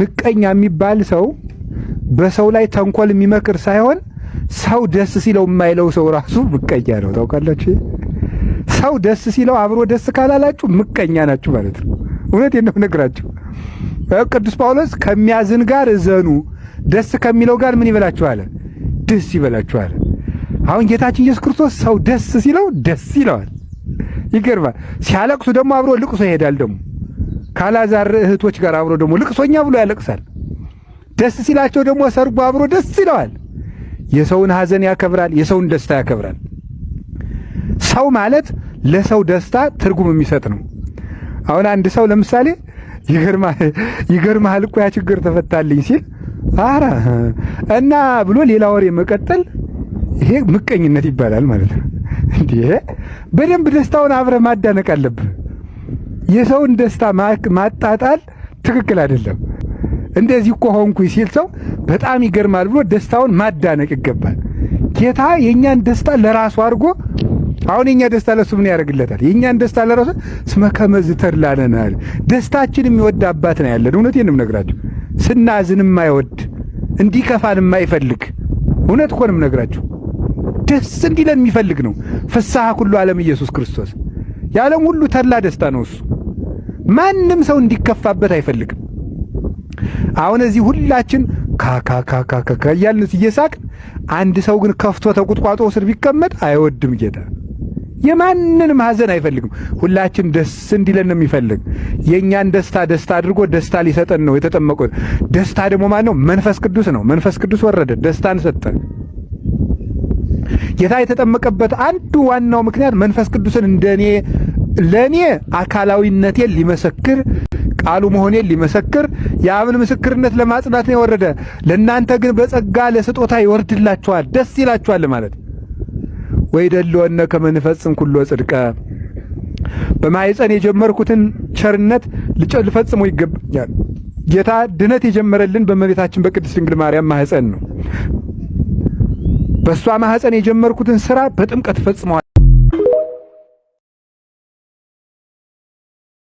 ምቀኛ የሚባል ሰው በሰው ላይ ተንኮል የሚመክር ሳይሆን ሰው ደስ ሲለው የማይለው ሰው ራሱ ምቀኛ ነው። ታውቃላችሁ? ሰው ደስ ሲለው አብሮ ደስ ካላላችሁ ምቀኛ ናችሁ ማለት ነው። እውነቴን ነው የምነግራችሁ። ቅዱስ ጳውሎስ ከሚያዝን ጋር እዘኑ፣ ደስ ከሚለው ጋር ምን ይበላችኋል? ደስ ይበላችኋል። አሁን ጌታችን ኢየሱስ ክርስቶስ ሰው ደስ ሲለው ደስ ይለዋል። ይገርማል። ሲያለቅሱ ደግሞ አብሮ ልቅሶ ይሄዳል። ደግሞ ካላዛር እህቶች ጋር አብሮ ደግሞ ልቅሶኛ ብሎ ያለቅሳል። ደስ ሲላቸው ደግሞ ሰርጉ አብሮ ደስ ይለዋል። የሰውን ሐዘን ያከብራል፣ የሰውን ደስታ ያከብራል። ሰው ማለት ለሰው ደስታ ትርጉም የሚሰጥ ነው። አሁን አንድ ሰው ለምሳሌ ይገርምሃል እኮ ያ ችግር ተፈታልኝ ሲል አረ እና ብሎ ሌላ ወሬ መቀጠል ይሄ ምቀኝነት ይባላል ማለት ነው። እንዴ፣ በደንብ ደስታውን አብረህ ማዳነቅ አለብህ። የሰውን ደስታ ማጣጣል ትክክል አይደለም። እንደዚህ እኮ ሆንኩኝ ሲል ሰው በጣም ይገርማል ብሎ ደስታውን ማዳነቅ ይገባል። ጌታ የእኛን ደስታ ለራሱ አድርጎ፣ አሁን የኛ ደስታ ለሱ ምን ያደርግለታል? የእኛን ደስታ ለራሱ እስመ ከመዝ ተድላነ አለ። ደስታችን የሚወድ አባት ነው ያለን። እውነቴን ነው የምነግራችሁ። ስናዝን የማይወድ፣ እንዲከፋን የማይፈልግ፣ እውነት እኮ ነው የምነግራችሁ። ደስ እንዲለን የሚፈልግ ነው። ፍስሐ ኩሉ ዓለም ኢየሱስ ክርስቶስ የዓለም ሁሉ ተድላ ደስታ ነው እሱ። ማንም ሰው እንዲከፋበት አይፈልግም። አሁን እዚህ ሁላችን ካካካካካ እያልን እየሳቅን፣ አንድ ሰው ግን ከፍቶ ተቁጥቋጦ ስር ቢቀመጥ አይወድም ጌታ። የማንንም ሐዘን አይፈልግም። ሁላችን ደስ እንዲለን ነው የሚፈልግ። የእኛን ደስታ ደስታ አድርጎ ደስታ ሊሰጠን ነው የተጠመቀው። ደስታ ደግሞ ማን ነው? መንፈስ ቅዱስ ነው። መንፈስ ቅዱስ ወረደ፣ ደስታን ሰጠን። ጌታ የተጠመቀበት አንዱ ዋናው ምክንያት መንፈስ ቅዱስን እንደኔ ለእኔ አካላዊነቴን ሊመሰክር፣ ቃሉ መሆኔን ሊመሰክር፣ የአብን ምስክርነት ለማጽናት ነው የወረደ። ለእናንተ ግን በጸጋ ለስጦታ ይወርድላችኋል፣ ደስ ይላችኋል ማለት። ወይደልወነ ከመ ንፈጽም ኩሎ ጽድቀ፣ በማኅፀን የጀመርኩትን ቸርነት ልፈጽሞ ይገባኛል። ጌታ ድነት የጀመረልን በእመቤታችን በቅድስት ድንግል ማርያም ማኅፀን ነው። በእሷ ማኅፀን የጀመርኩትን ስራ በጥምቀት ፈጽመዋል።